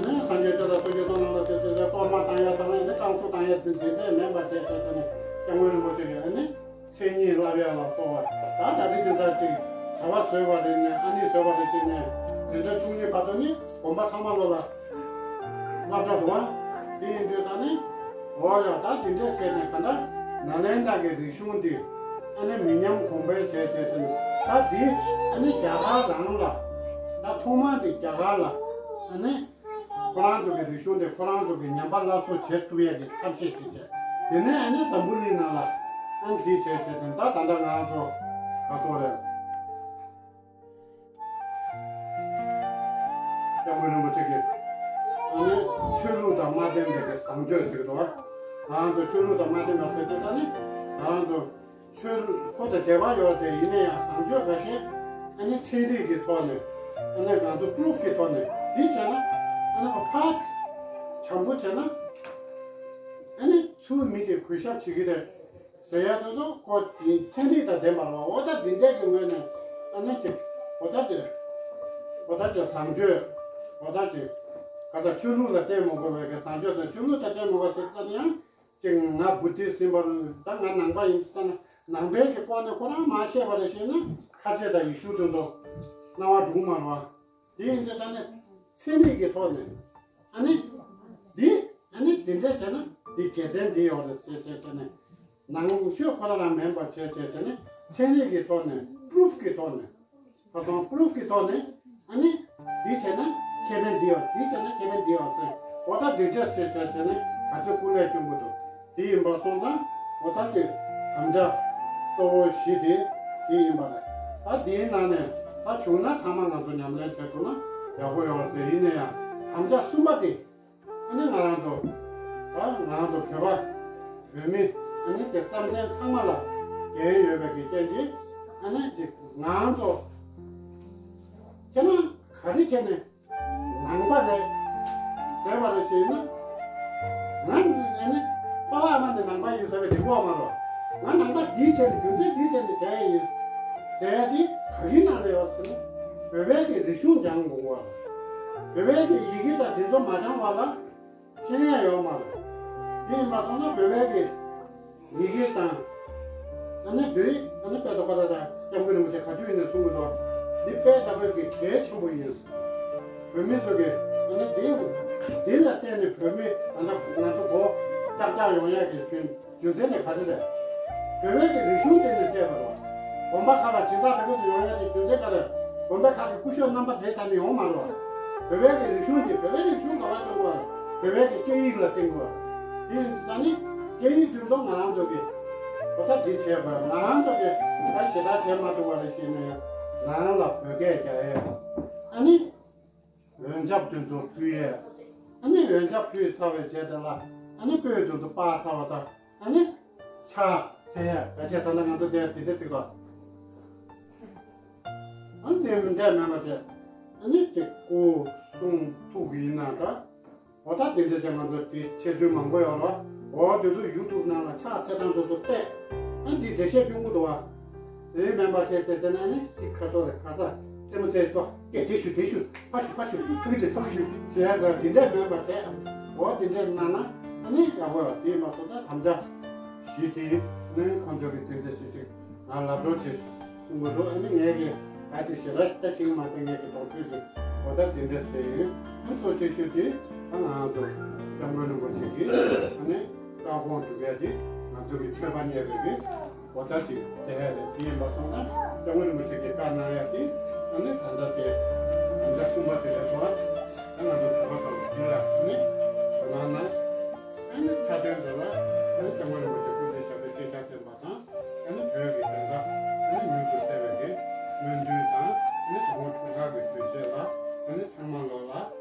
ནི་སངས་རྒྱས་ཆོས་དང་སོ་སྐྱེ་ཚོགས་ནང་ལ་དེ་ཚོ་གཏོར་མ་བཏང་ཡ་དང་ནི་བསྐང་གསོ་བཏང་ཡ་དེ་འདི་འདྲས་མེད་པ་བྱས་བྱས་བྱས་ནས་སྐྱབས་མགོན་རིན་པོ་ཆེ་གིས་ནི། མཚན་ཉིད་བསླབ་ཡ་ལ་སོགས་པ་ད་ད་རེས་དེ་ཚ་ཅིག་བྱ་བ་བཟོས་པ་རེད་ནས་ཨ་ནི་བཟོས་པ་རེད་ཟེར་ནས་འཛིན་གྲྭ་བཅུ་གཉིས་བར་དུ་ནི་དགོན་པ་ཚང་མ་ལོ་ལ་སློབ་གྲྭ་འདུག་ཨ། དེ་ཡིན་དུས་ད་ནི་འོ་ཡ་ད་དེ་འདྲས་བྱས་ནས་ག་འདྲ་ནཱ་ལེནྡྲ་གི་རིག་གཞུང་འདི་ཨ་ནི་མི་ཉམས་གོང་འཕེལ་བྱས་བྱས་ཟེར་ནས་ད་འདི་ཨ་ནི་རྒྱ་གར་རང་ལ་ད་ཐོག་མ་དེ་རྒྱ་གར་ལ་ཨ་ནི། ཁོ་རང་ཚོ་གི་རིག་གཞུང་དེ་ཁོ་རང་ཚོ་གི་ཉམས་པ་སླར་གསོ་བྱེད་ཐུབ་ཡས་ཀྱི་ཐབས་ཤེས་ཅིག་བྱས། དེ་ནས་ཨ་ནི་འཛམ་བུ་གླིང་ནང་ལ་ཨ་ནི་འདི་བྱས་བྱས་ཏེ་ད་ད་ལྟ་ང་ཚོ་ག་ཚོད་རེད། སྐྱབས་མགོན་རིན་པོ་ཆེ་གིས་ཨ་ནི་ཆོས་ལུགས་དང་མ་བརྟེན་པའི་གི་བཟང་སྤྱོད་ཟེར་གི་འདུག་བ། ང་ཚོ་ཆོས་ལུགས་དང་མ་བརྟེན་པ་ཟེར་དུས་ད་ནི་ང་ཚོ། ཆོས་ཁོ་དང་འབྲེལ་བ་ཡོད་དེ་ཡིན་ན་ཡང་བཟང་སྤྱོད་འགའ་ཤས་ཨ་ནི་ཚན་རིག་གི་ཐོག་ནས་ཨ་ནི་ང་ཚོ་པུ་རུབ་ཀྱི་ཐོག་ནས་འདི་བྱས་ན་ཨ་ནི་ཕར་བྱམས་པོ་བྱས་ན་ཨ་ནི་ཚུར་མི་དེ་གུས་ཞབས་བྱེད་ཀྱི་རེད་ཟེར་ཡ་དེ་ཚོ་ཁོ་དེ་ཚན་རིག་དང་ལྡན་པ་རེད་བ། འོ་ད་འདི་འདྲས་ཀྱི་ངོས་ནས་ཨ་ནི་ཅིག་འོ་ད་ཅིག་འོ་ད་ཅིག་བཟང་སྤྱོད་འོ་ད་ཅིག་ག་ད་ཆོས་ལུགས་ལ་བརྟེན་མ་དགོས་པའི་གི་བཟང་སྤྱོད་དང་ཆོས་ལུགས་དང་བརྟེན་མ་དགོས་ཟེར་ཙམ་ཡང་། ཅིག་ང་བུ་དིསྟ་ཡིན་པ་རེད། ད་ང་ནང་པ་ཡིན་ཙང་ནང་པའི་གི་སྐོར་ནས་ཁོ་རང་མ་བཤད་པ་རེད་ཤེས་ན་ཁ་ཆེ་དང་ཡེ་ཤུ་དོན་དུ་སྣང་བ་འགྲུབ་མ་རེད་བ། དེ་ཡིན་དུས་ད་ནི་ཚན་རིག་གི་ཐོག་ནས་ཨ་ནི་འདི་ཨ་ནི་འདི་འདྲ་བྱས་ན་འདི་དགེ་མཚན་འདི་ཡོད་རེད་ཟེར་བྱས་བྱས་ནས་ནང་ཆོས་ཁོ་རང་རང་མིན་པ་བྱས་བྱས་བྱས་ནས་ཚན་རིག་གི་ཐོག་ནས་ པུ་རུབ་གི་ཐོག་ནས། ཁ་སང་པུ་རུབ་གི་ཐོག་ནས་ཨ་ནི་འདི་བྱས་ན་ཁེ་ཕན་འདི་ཡོད། འདི་བྱས་ན་ཁེ་ཕན་འདི་ཡོད་ཟེར། འོ་ད་འདི་འདྲས་ཟེར་བྱས་བྱས་ནས་ག་ཚོད་སྐུ་ལས་སྐྱོན་གྱི་འདུག། དེ་ཡིན་པ་སོང་ཙང་འོ་ད་ཅིག་དམ་བཅའ་གཙོ་བོ་བཞི་དེ་དེ་ཡིན་པ་རེད། ད་དེའི་ནང་ནས་ད་བྱུང་ན་ཚང་མ་ང་ཚོ་ཉམས་ལེན་བྱེད་ཐུབ་ན་ཡག་པོ་ཡོང་བ་དེ་ཡིན་ན་ཡང་དམ་བཅའ་གསུམ་པ་དེ། ཨ་ནི་ང་རང་ཚོ། ད་ང་རང་ཚོ་བོད་པ། བོད་མི། ཨ་ནི་དེ་རྩམ་ཟན་ཚང་མ་ལ་འགན་ཡོད་པའི་གི་རྐྱེན་གྱིས། ཨ་ནི་ཅིག་ང་རང་ཚོ། ཁྱེད་རང་ག་རེ་བྱས་ནས་ནང་པ་རེད་ཟེར་བ་རེད་ཞེས་ན། ང་ཨ་ནི་པ་ཕ་མ་ནི་ནང་པ་ཡིན་ཟེར་བའི་དེ་འགོག་མ་རོགས། ང་ནང་པ་འདི་བྱས་ནས་རྒྱུ་མཚན་འདི་བྱས་ནས་བྱས་ཡིན་ཟེར་ཡ་དེ་ག་གི་ནང་ལ་ཡོད་ཟེར་ན། བོད་པའི་གི་རིག་གཞུང་སྦྱང་དགོས་པ། བོད་པའི་གི་ཡི་གེ་དང་དེ་ཚོ་མ་སྦྱང་བ་ལ། ཤེས་ཡ་ཡོད་མ་རེད། དེ་ཡིན་པ་སོང་ན་བོད་པའི་གི་ཡི་གེ་དང་། ཨ་ནི་བོད་ཡིག་ཨ་ནི་དཔལ་ལྡན་ཁོ་ར་དང་སྐྱབས་མགོན་རིན་པོ་ཆེ་ག་དུས་ཡིན་ནའི་གསུང་གི་འདུག། འདི་དཔེ་ལྟ་བུའི་གི་གལ་ཆེན་པོ་ཡིན། བོད་མི་ཚོ་གི་ཨ་ནི་དེ་འདི་ལ་བརྟེན་ནས་བོད་མི་ད་ལྟ་ང་ཚོ་མགོ་ཀྱག་ཀྱག་ཡོང་ཡ་གི་རྒྱུ་རྒྱུ་མཚན་དེ་ག་རེ་རེད། བོད་པའི་གི་རིག་གཞུང་བརྟེན་ནས་བལྟས་པ་རེད། དགོན་པ་ཁག་ལ་སྦྱིན་བདག་དེ་འདྲ་ཚོ་ཡོང་ཡ་གི་རྒྱུ་མཚན་ག་རེ། དགོན་པ་ཁག་གི་སྐུ་ཞབས་རྣམ་པ་མཛད་བྱ་ནི་ཡོང་མ་རེད་བ། བོད་པའི་གི་རིག་གཞུང་དེ་བོད་པའི་རིག་གཞུང་ག་པར་གཏོང་དགོས། བོད་པའི་གི་སྐད་ཡིག་ལ་བརྟེན་དགོས། དེ་ཡིན་ཙང་ནི་སྐད་ཡིག་དེ་ཚོ་ང་རང་ཚོ་གི་གོ་ཐག་འདི་བྱས་པ་ང་རང་ཚོ་གི་ད་ཞེ་དྲག་བྱས་མ་ཐུབ་པ་རེད་ཞེས་ནས་ནང་ལ་བོད་སྐད་རྒྱག་ཡས། ཨ་ནི་འོན་ཆབ་དེ་ཚོ་ཕུལ་ཡས། ཨ་ནི་འོན་ཆབ་ཕུལ་ཚར་བའི་རྗེས་དེ་ལ་ཨ་ནི་སྤོས་དེ་ཚོ་སྤར་ཚར་བ་དང་། ཨ་ནི། ཕྱག་འཚལ་ཡ་ག་བྱས་ད་ལྟ་ང་ཚོ་འདིར་འདི་འདྲ་ཟེར་གོ། ཨ་ནི་འདི་འདྲ་མེད་པ་བྱས། ཨ་ནི་ཅིག་སྐུ་གསུང་ཐུགས་ཡིན་ན་འདྲ། འོ་ད་འདི་འདྲ་བྱས་ང་ཚོ་འདི་ཆེ་ཚུལ་མང་པོ་ཡོད་རོ། འོ་འདི་ཚོ་ཡུ་ཊུབ་ནང་ལ་ཕྱག་འཚལ་སྟངས་དེ་ཚོ་བལྟས། ཨ་འདི་འགྲེལ་བཤད་སྐྱོན་གྱི་འདུག་བ། དེ་མེད་པ་བྱས་བྱས་བྱས་ན་ཨ་ནི་ཅིག་ཁ་སོ་རེ་ཁ་ས་རྩེད་མོ་རྩེ་སོ་སྐད་དེ་ཞུ་དེ་ཞུ། ཕ་ཤུ་ཕ་ཤུ་ཕ་གི་དེ་ཕ་གི་ཤུ་ཞེས་ཟེར་དེ་འདྲས་མེད་པ་བྱས། འོ་དེ་འདྲས་གནང་ན་ཨ་ནི་ཡག་པོ་ཡོད། དེ་མ་གཏོགས་ད་དམ་བཅའ་བཞི་དེ་ནི་ཁོང་ཚོ་གི་དེ་འདྲས་ཞིག་ཞིག་ང་ལབ་རོགས་བྱེད་གསུང་གི་འདུག། ཨ་ནི་ངས་གི་ད་ཅིག་ཞེ་དྲག་ཞིག་ད་ཤེས་ཀྱི་མ་ཐོན། ངས་གི་དོགས་གཅོད་ཅིག་འོ་ད་དེ་འདྲས་བཟོས་ཡིན། ཨ་ནི་གཙོ་ཆེ་ཤོས་དེ་ད་ང་ཚོ་སྐྱབས་མགོན་རིན་པོ་ཆེ་གི་ཨ་ནི་བཀའ་དགོངས་སྒྲུབ་ཡས་དེ་ང་ཚོ་གི་ཆོས་པ་གནས་པའི་གི་འོ་ད་ཅིག་དེ་ཡིན་པ་སོང་ན་སྐྱབས་མགོན་རིན་པོ་ཆེ་གིས་བཀའ་གནང་ཡ་དེ་ཨ་ནི་ད་ལྟ་དེ་དམ་བཅའ་གསུམ་པ་དེ་རེད་པ། ད་ང་ཚོ་གྲྭ་པ་དང་དེ་ལ་ཨ་ནི་དོ་སྣང་གནང་། ཨ་ནི་མཐའ་དོན་དུ་ལ་ཨ་ནི་སྐྱབས་མགོན་རིན་པོ་ཆེ་སྐུ་ཚེ་ཞབས་པད་བརྟན་ཤིང་བརྟན་པ་དང་། ཨ་ནི་བོད་ཀྱི་བདེན་མཐའ་ཨ་ནི་མྱུར་དུ་གསལ་བའི་གི་སྨོན་འདུན་དང་། ཨ་ནི་དོ་དགོང་འཁྲུག་ཁག་གི་དུས་ཚོད་ལ་ཨ་ནི་ཚང་མ་ལོ་ལ།